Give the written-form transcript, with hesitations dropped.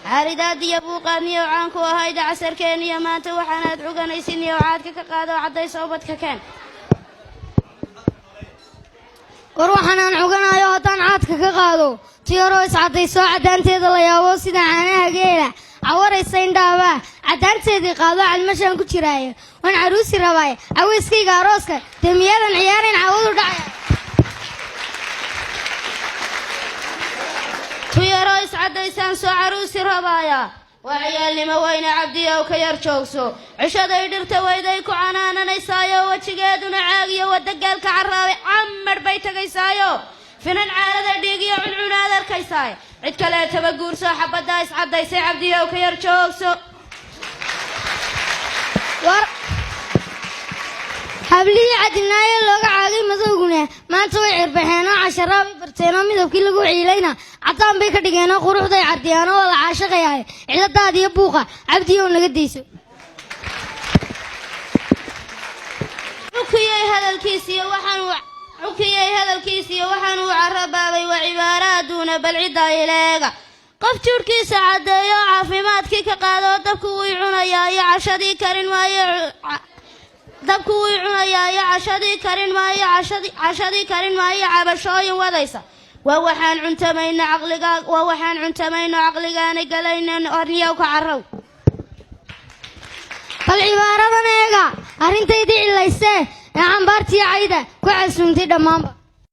Caaridaadiyo buuqaadniyow caanku ahayda casarkeeniyo maanta waxaanaad cuganaysin iyo caadka ka qaado caddaysa ubadka keen. War waxaan aan cuganayo haddaan caadka ka qaado, tiyaroo iscaddaysoo caddaanteeda la yaabo, sida caanaha geela cawaraysa indhaabaa caddaanteedii qaado. Calmashaan ku jiraayo waan caruusi rabaay, caweyskayga arooska dee miyaadan ciyaarayn caawadu dhacaya? Tuyaroo iscaddaysaan soo caruusi rabaaya waa ciyaalnimo weyne. Cabdiyow, ka yar joogso. Cishaday dhirta weyday ku canaananaysaayo, wejigeeduna caagiyo wadagaalka carraabay camar bay tegaysaayo, finan caarada dhiig iyo cuncunaad arkaysaay. Cid kaleetaba guurso, xabaddaa iscaddaysay. Cabdiyow, ka yar joogso. War hablihii cadinaaye looga caagay madowguna maanta way cirbaxeenoo casharaabay barteenoo midabkii lagu ciilayna caddaan bay ka dhigeenoo quruxday cardiyaanoo waa la caashaqayahay. Ciladaada iyo buuqa, Cabdiyow, naga dayso. Cukiyey hadalkiisiyo waxaanuu cukiyey hadalkiisiyo waxaanuu carabaabay waa cibaaro adduuna. Bal ciddaa ileega, qof jidhkiisa caddeeyo caafimaadkii ka qaado, dabku wii cunayaa iyo cashadii karin maayo, dabku wii cunayaa iyo cashadii karin maayo, cashadii karin maayo, cabashooyin wadaysa, waa waxaan cuntamayno caqligaa, waa waxaan cuntamayno caqligaana galaynan. Arniyow, ka carrow. Bal cibaaradan eega, arrintaydii cillaysee ee cambaartiyo cayda ku casuumtay dhammaanba.